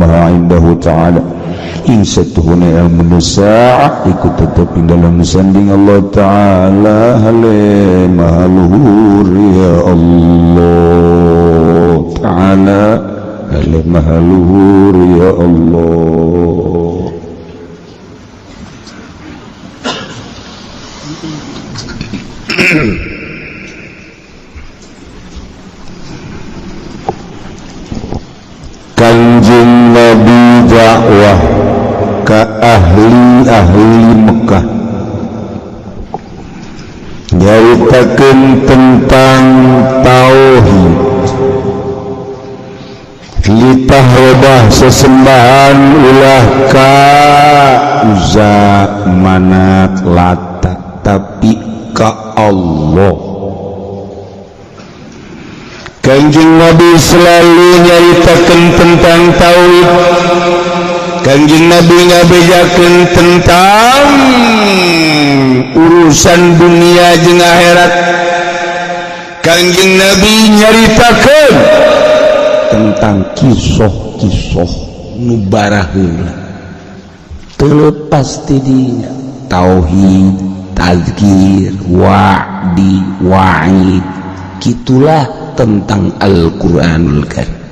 Maha indahu ta'ala. Ing satuhuna ilmu sa'ah iku tetep ing dalam sanding Allah Ta'ala, hale maha luhur ya Allah Ta'ala, hale maha luhur ya Allah. Kanjeng Nabi dakwah ke ahli-ahli Mekah, nyaritakeun tentang tauhid, litah robah sesembahan ulah ka Uzza, Manat, Lata, tapi ka Allah. Kanjeng Nabi selalu nyaritakeun tentang tauhid. Kanjeng Nabi ngabejakeun tentang urusan dunia jeung akhirat. Kanjeng Nabi nyaritakeun tentang kisah-kisah nu baraheula teu lepas ti dinya tauhid, tazkir, wa'di, wa'id, gitulah tentang Al-Qur'anul Karim.